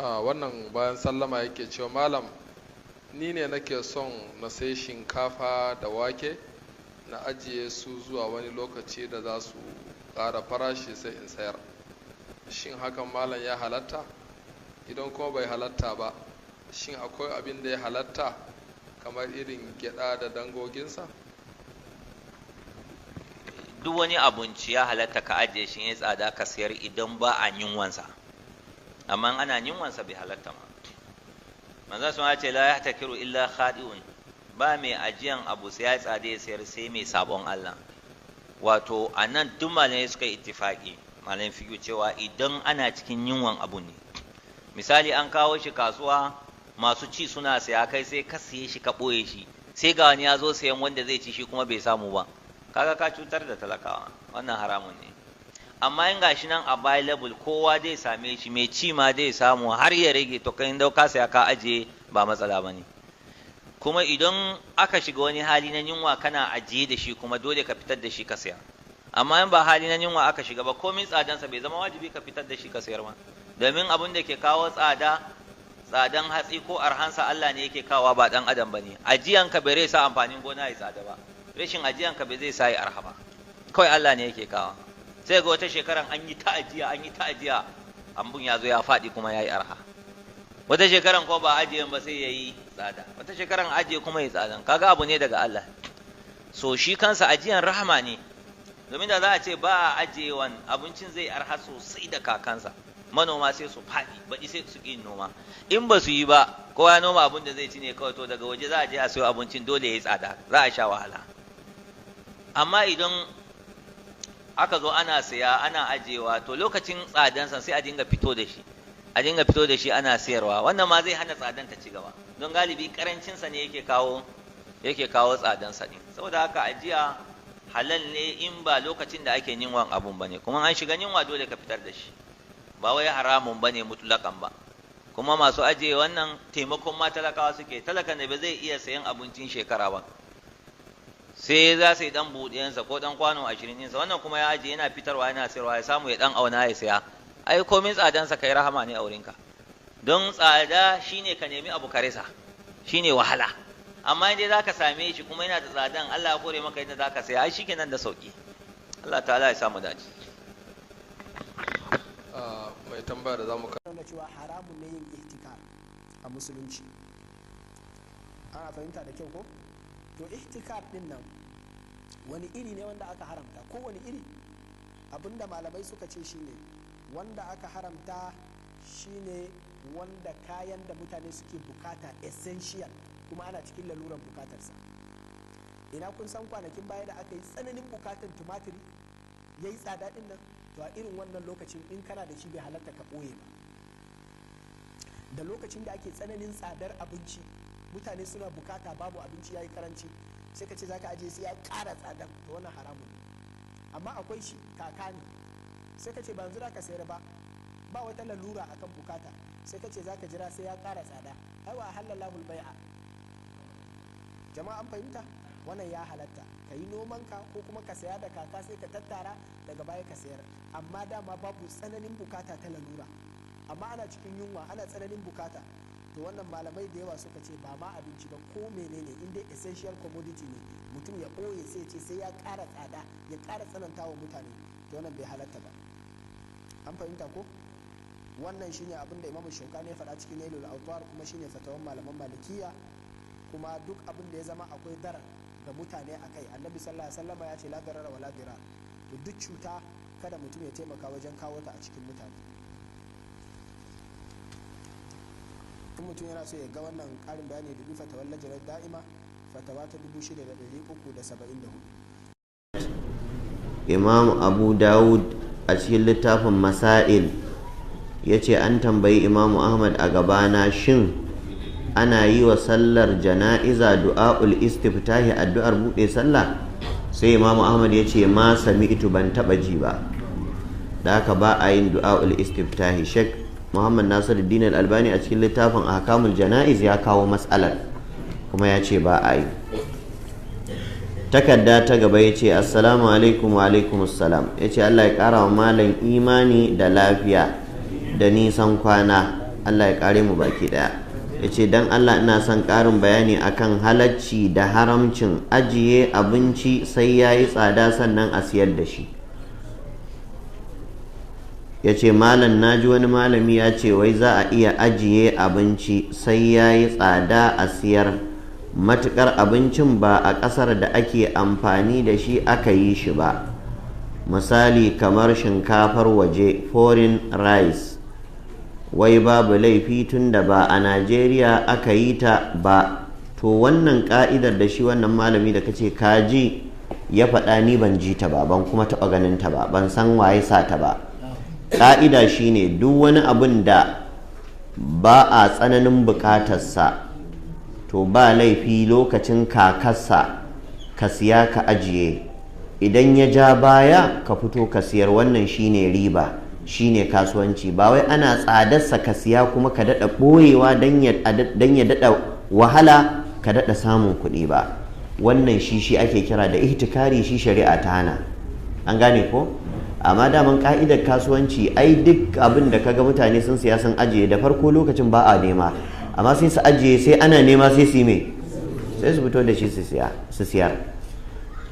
Wannan bayan sallama yake cewa, malam, ni ne nake son na sai shinkafa da wake na ajiye su zuwa wani lokaci da za su ƙara farashi sai in sayar. Shin hakan, malam, ya halatta? Idan kuma bai halatta ba, shin akwai abin da ya halatta kamar irin gyada da dangoginsa? Duk wani abinci ya halatta ka ajiye shi ya tsada ka sayar idan ba a yunwansa. Amma ana yunwansa bai halatta ma. Manzo sun ce la yahtakiru illa khadi'un, ba mai ajiyan abu sai ya tsada ya sayar sai mai sabon Allah. Wato anan duk malamai suka yi ittifaqi, malamin fiqh, cewa idan ana cikin yunwan abu ne, misali an kawo shi kasuwa, masu ci suna saya, kai sai ka siye shi ka ɓoye shi, sai ga wani ya zo sayan wanda zai ci shi kuma bai samu ba, kaga ka cutar da talakawa, wannan haramun ne. Amma in gashi nan available, kowa zai same shi, mai ci ma zai samu har ya rage, to kai ka saya ka ajiye ba matsala ba ne. Kuma idan aka shiga wani hali na yunwa kana ajiye da shi kuma dole ka fitar da shi ka saya. Amma in ba hali na yunwa aka shiga ba, komin tsadansa bai zama wajibi ka fitar da shi ka sayar ma. Domin abin da ke kawo tsada, tsadan hatsi ko arhansa, Allah ne yake kawowa, ba dan adam bane. Ajiyan ka bai sa amfanin gona ya tsada ba, rashin ajiyan ka bai zai sa ya arha ba, kawai Allah ne yake kawo. Sai ga wata shekaran an yi ta ajiya, an yi ta ajiya, ambun ya zo ya faɗi kuma ya yi arha. Wata shekaran ko ba ajiyan ba sai ya yi tsada, wata shekaran ajiye kuma ya tsadan. Kaga abu ne daga Allah. So shi kansa ajiyan rahama ne, domin da za a ce ba a ajiyewan, abincin zai arha sosai da kakansa, manoma sai su faɗi, baɗi sai su ƙi noma. In ba su yi ba, kowa noma abin da zai ci ne kawai, to daga waje za a je a sayo abincin, dole ya yi tsada, za a sha wahala. Amma idan aka zo ana saya ana ajiyewa, to lokacin tsadansa sai a dinga fito da shi, a dinga fito da shi ana sayarwa. Wannan ma zai hana tsadan ta ci gaba, don galibi karancinsa ne yake kawo tsadansa din. Saboda haka ajiya halal ne in ba lokacin da ake yunwan abun bane. Kuma an shiga yunwa dole ka fitar da shi, ba wai haramun bane mutlakan ba. Kuma masu ajiye wannan taimakon ma talakawa suke. Talakan da ba zai iya sayan abincin shekara ba, sai za su yi dan buɗiyansa ko dan kwano 20 ɗinsa, wannan kuma ya ajiye yana fitarwa yana sayarwa, ya samu ya dan auna ya saya. Ai komin tsadansa kai rahama ne a wurinka, don tsada shine ka nemi abu ka rasa, shine wahala. Amma in dai zaka same shi kuma yana da tsadan, Allah ya kore maka yadda zaka saya, ai shikenan da sauki. Allah ta'ala ya samu dace. Mai tambaya da zamu nuna cewa haramun ne yin ihtikar a musulunci. Ana fahimta da kyau ko? To, ihtikar din nan wani iri ne wanda aka haramta? Ko wani iri? Abinda malamai suka ce shine wanda aka haramta shine wanda kayan da mutane suke bukata, essential, kuma ana cikin laluran bukatarsa. Ina kun san kwanakin baya da aka yi tsananin bukatar tumatiri, ya yi tsada din nan? To, a irin wannan lokacin in kana da shi bai halatta ka ɓoye ba. Da lokacin da ake tsananin tsadar abinci, mutane suna bukata, babu abinci, yayi karanci, sai ka ce zaka aje sai ya ƙara tsadan, to wannan haramun ne. Amma akwai shi kaka ne, sai ka ce ba yanzu za ka sayar ba, ba wata lalura akan bukata, sai ka ce zaka jira sai ya ƙara tsada. Ai wa halallahu bai'a. Jama'a, an fahimta? Wannan ya halatta ka yi nomanka ko kuma ka saya da kaka, sai ka tattara, daga baya ka sayar. Amma dama babu tsananin bukata ta lalura, amma ana cikin yunwa, ana tsananin bukata, to wannan malamai da yawa suka ce ba ma abinci ba, ko menene, in dai essential commodity ne, mutum ya ɓoye sai ce sai ya ƙara tsada, ya ƙara tsananta wa mutane, to wannan bai halatta ba. An fahimta ko? Wannan shine abin da Imamu Shaukani ya faɗa cikin Nailul Awtar, kuma shine fatawan malaman Malikiya. Kuma duk abin da ya zama akwai darar ga mutane a kai, Annabi sallallahu alaihi wasallam ya ce la darara wala dirar, to duk cuta kada mutum ya taimaka wajen kawo ta a cikin mutane. In mutum yana so ya ga wannan karin bayani, dubi fatawar Lajinar Da'ima, fatawa ta 6374. Imam Abu Dawud a cikin littafin Masail ya ce an tambayi Imamu Ahmad a gabana, shin ana yi wa sallar jana'iza du'a'ul istiftahi, addu'ar buɗe sallah? Sai Imamu Ahmad ya ce ma sami'tu, ban taɓa ji ba. Da haka ba a yin du'a'ul istiftahi. Sheikh Muhammad Nasiruddin Al-Albani a cikin littafin Ahkamul Jana'iz ya kawo matsalar kuma ya ce ba a yi. Takarda ta gaba ya ce, assalamu alaikum. Wa alaikum assalam. Ya ce Allah ya kara wa malam imani da lafiya da nisan kwana. Allah ya kare mu baki daya. Ya ce don Allah ina son ƙarin bayani akan halacci da haramcin ajiye abinci sai ya yi tsada sannan a siyar da shi. Ya ce malam, na ji wani malami ya ce wai za a iya ajiye abinci sai ya yi tsada a siyar, matuƙar abincin ba a ƙasar da ake amfani da shi aka yi shi ba, misali kamar shinkafar waje, foreign rice, wai babu laifi tun da ba a Najeriya aka yi ta ba. To wannan ka'idar da shi wannan malami da kace kaji ya faɗa, ni ban ji ta ba, ban kuma taɓa ganin ta ba, ban san waye sa ta ba. Ka'ida shine duk wani abin da ba a tsananin buƙatarsa, to ba laifi lokacin kakarsa ka siya ka ajiye, idan ya ja baya ka fito ka siyar. Wannan shine riba, shine kasuwanci. Ba wai ana tsadarsa ka siya kuma ka daɗa ɓoyewa don ya daɗa wahala ka daɗa samun kuɗi ba. Wannan shi ake kira da ihtikari, shi shari'a ta hana. An gane ko? Amma daman ka'idar kasuwanci ai duk abin da kaga mutane sun siya sun ajiye, da farko lokacin ba a nema, amma sai su ajiye, sai ana nema sai su yi me, sai su fito da shi su siya su siyar.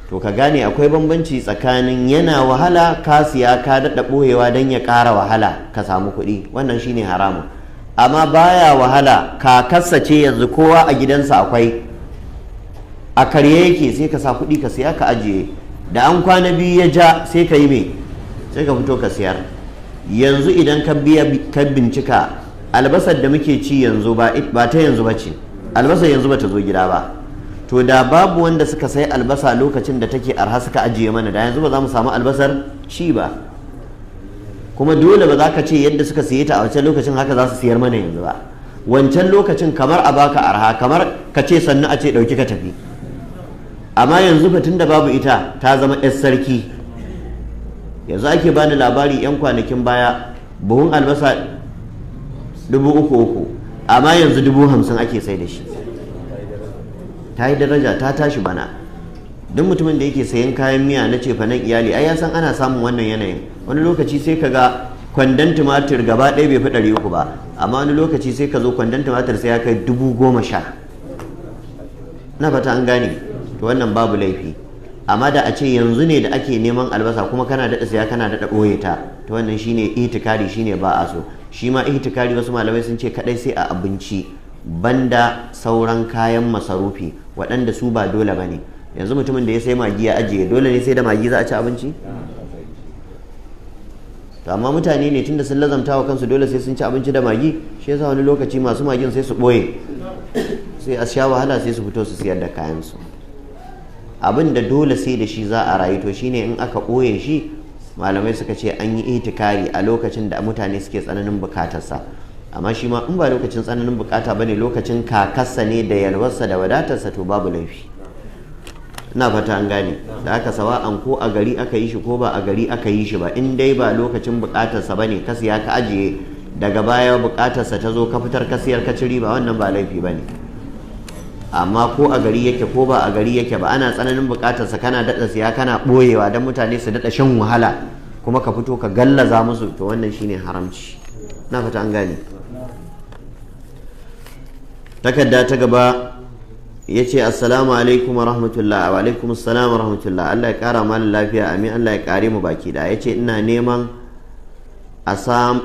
To ka gane akwai bambanci tsakanin yana wahala ka siya ka daɗa ɓoyewa don ya ƙara wahala ka samu kuɗi, wannan shine haramun. Amma baya wahala, kakarsa ce yanzu kowa a gidansa akwai, a karye yake, sai ka sa kuɗi ka siya ka ajiye, da an kwana biyu ya ja sai ka yi me, sai ka fito ka siyar. Yanzu idan ka biya ka bincika, albasar da muke ci yanzu ba ta yanzu ba ce, albasar yanzu ba ta zo gida ba. To da babu wanda suka sai albasa lokacin da take arha suka ajiye mana, da yanzu ba za mu samu albasar ci ba. Kuma dole ba za ka ce yadda suka siye ta a wancan lokacin haka za su siyar mana yanzu ba. Wancan lokacin kamar a baka arha, kamar ka ce sannu a ce ɗauki ka tafi. Amma yanzu fa tunda babu ita ta zama 'yar sarki. Yanzu ake bani labari 'yan kwanakin baya buhun albasa 3,000, amma yanzu 50,000 ake sai da shi. Ta yi daraja, ta tashi bana. Duk mutumin da yake sayan kayan miya na cefanen iyali ai ya san ana samun wannan yanayin. Wani lokaci sai ka ga kwandon tumatir gaba ɗaya bai fi 300 ba, amma wani lokaci sai ka zo kwandon tumatir sai ya kai 10,000. Na fata an gane. To wannan babu laifi. Amma da a ce yanzu ne da ake neman albasa kuma kana daɗa siya kana daɗa ɓoye ta, to wannan shine ihtikari, shine ba a so. Shi ma ihtikari wasu malamai sun ce kaɗai sai a abinci, banda sauran kayan masarufi waɗanda su ba dole ba ne. Yanzu mutumin da ya sai magi ya ajiye, dole ne sai da magi za a ci abinci? To amma mutane ne tunda sun lazamta wa kansu dole sai sun ci abinci da magi, shi yasa wani lokaci masu magin sai su ɓoye, sai a sha wahala sai su fito su siyar da kayansu. Abin da dole sai da shi za a rayu, to shine in aka ɓoye shi, malamai suka ce an yi ihtikari a lokacin da mutane suke tsananin bukatarsa. Amma shi ma in ba lokacin tsananin bukata bane, lokacin kakarsa ne da yalwarsa da wadatarsa, to babu laifi. Ina fata an gane. Da aka sawa'an ko a gari aka yi shi ko ba a gari aka yi shi ba, in dai ba lokacin bukatarsa bane ka siya ka ajiye, daga baya bukatarsa ta zo ka fitar ka siyar ka ci riba, wannan ba laifi bane. Amma ko a gari yake ko ba a gari yake ba, ana tsananin bukatarsa kana daɗa siya kana ɓoyewa don mutane su daɗa shan wahala kuma ka fito ka gallaza musu, to wannan shine haramci. Na fata an gane. Takarda ta gaba ya ce assalamu alaikum wa rahmatullah. Wa alaikum assalam wa rahmatullah. Allah ya kara mana lafiya, amin. Allah ya kare mu baki da. Ya ce ina neman a sam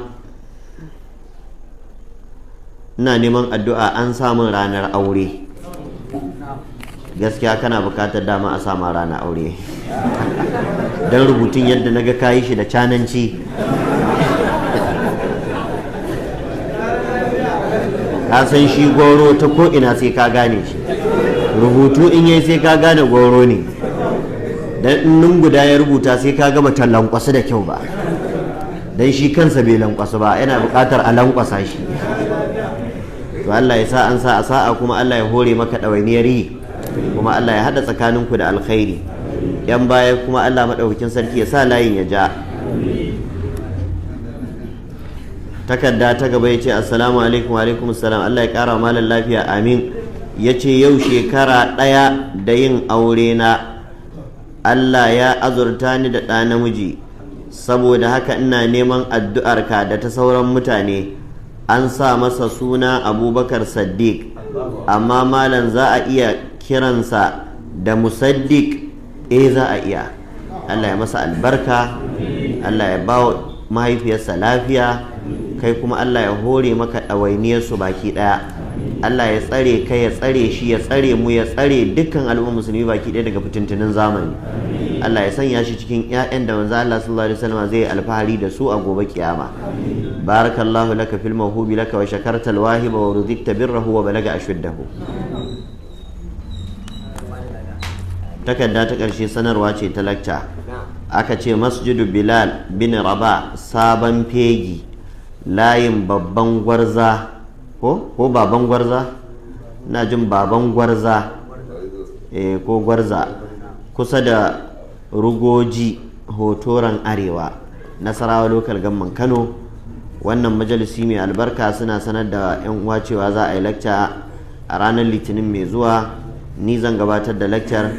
ina neman addu'a an samun ranar aure. Gaskiya kana bukatar dama a sama ranar aure, don rubutun yadda na ga kayi shi da cananci, ka san shi goro ta ko'ina sai ka gane shi. Rubutu in yayi sai ka gane goro ne, don in guda ya rubuta sai ka gaba ta lankwasu da kyau ba, don shi kansa bai lankwasu ba, yana bukatar a lankwasa shi. To Allah ya sa an sa a sa'a, kuma Allah ya hore maka ɗawainiyar yi, kuma Allah ya haɗa tsakaninku da alkhairi. Yan baya kuma Allah maɗaukakin sarki ya sa layin ya ja. Takarda ta gaba ya ce assalamu alaikum wa alaikum assalam. Allah ya ƙara malam lafiya, amin. Ya ce yau shekara ɗaya da yin aure na, Allah ya azurta ni da ɗa namiji, saboda haka ina neman addu'arka da ta sauran mutane. An sa masa suna Abubakar Saddiq, amma malam za a iya kiransa da Musaddiq? Eh, za a iya. Allah ya masa albarka, Allah ya ba mahaifiyarsa lafiya, kai kuma Allah ya hore maka ɗawainiyarsu baki ɗaya. Allah ya tsare kai, ya tsare shi, ya tsare mu, ya tsare dukkan al'ummar musulmi baki ɗaya daga fitintunin zamani. Allah ya sanya shi cikin 'ya'yan da manzo Allah sallallahu alaihi wasallam zai yi alfahari da su a gobe kiyama. Barakallahu laka fil mawhubi laka wa shakarta alwahiba wa ruzikta birrahu wa balaga ashuddahu. Takarda ta ƙarshe sanarwa ce ta lakca. Aka ce Masjidu Bilal bin Rabah, Sabon Fegi, layin Babban Gwarza, ko Baban Gwarza, na jin Baban Gwarza, ko Gwarza, kusa da Rugoji, Hotoran Arewa, Nasarawa Local Gamman, Kano. Wannan majalisi mai albarka suna sanar da 'yan uwa cewa za a yi lakca a ranar Litinin mai zuwa. Ni zan gabatar da lakcar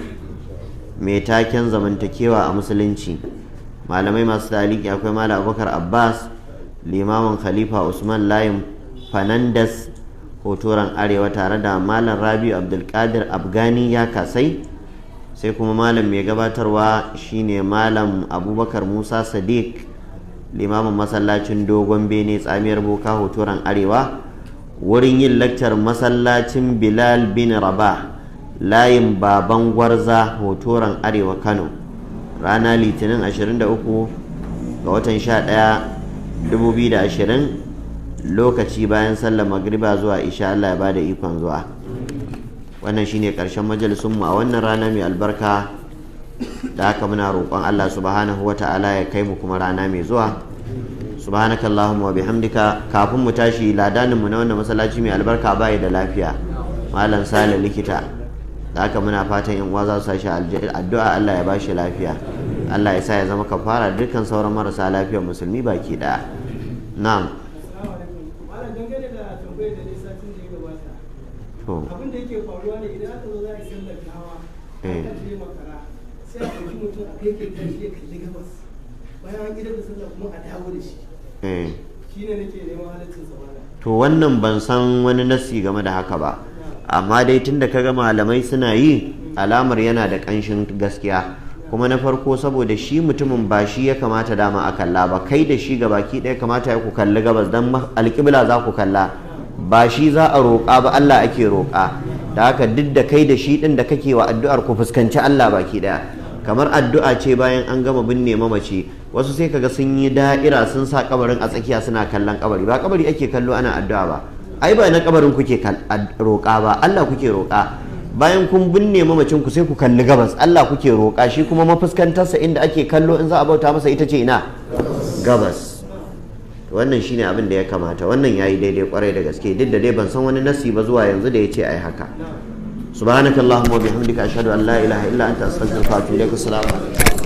mai taken zamantakewa a musulunci. Malamai masu taliki akwai Malam Abubakar Abbas, limamin Khalifa Usman, layin Fanandas, Hotoran Arewa, tare da Malam Rabiu Abdulkadir Afghani ya kasai. Sai kuma malam mai gabatarwa shine Malam Abubakar Musa Sadiq, limamin masallacin Dogon Bene, Tsamiyar Boka, Hotoran Arewa. Wurin yin lakcar masallacin Bilal bin Rabah, layin Baban Gwarza, Hotoran Arewa, Kano, rana Litinin 23 ga watan 11 2020, lokaci bayan sallar magriba zuwa isha. Allah ya bada ikon zuwa. Wannan shine karshen majalisunmu a wannan rana mai albarka. Da haka muna roƙon Allah subhanahu wata'ala ya kai mu kuma rana mai zuwa. Subhanakallahumma wa bihamdika. Kafin mu tashi, ladaninmu na wannan masallaci mai albarka bai da lafiya, Malam Sale Likita. Da haka muna fatan yan uwa za su sashi addu'a, Allah ya bashi lafiya, Allah ya sa ya zama kafara dukkan sauran marasa lafiyar musulmi baki daya. Na'am. Malam, dangane da tambayar da ne satin da ya gabata. To. Abin da yake faruwa ne, idan aka zo za a yi sallar gawa, akan je makara, sai a ɗauki mutum a kai kai tashi ya kalli gabas. Bayan an idar da sallah kuma a dawo da shi. Shi ne nake neman halaccin sa, malam. To, wannan ban san wani nassi game da haka ba, amma dai tunda kaga malamai suna yi, alamar yana da ƙanshin gaskiya. Kuma na farko, saboda shi mutumin ba shi ya kamata dama a kalla ba, kai da shi baki ɗaya kamata ya ku kalli gabas, don alƙibla za ku kalla, ba shi za a roƙa ba, Allah ake roƙa. Da haka duk da kai da shi ɗin da kake wa addu'ar, ku fuskanci Allah baki ɗaya. Kamar addu'a ce bayan an gama binne mamaci, wasu sai kaga sun yi da'ira, sun sa kabarin a tsakiya, suna kallon kabari. Ba kabari ake kallo ana addu'a ba ai, ba na kabarin kuke roƙa ba, Allah kuke roƙa. Bayan kun binne mamacin ku, sai ku kalli gabas, Allah kuke roƙa. Shi kuma mafuskantarsa, inda ake kallo in za a bauta masa, ita ce ina? Gabas. Wannan shine abin da ya kamata. Wannan yayi daidai kwarai da gaske, duk da dai ban san wani nasi ba zuwa yanzu da ya ce ai haka. Subhanakallahumma wa bihamdika, ashhadu an la ilaha illa anta, astaghfiruka wa atubu ilaik. Assalamu alaikum.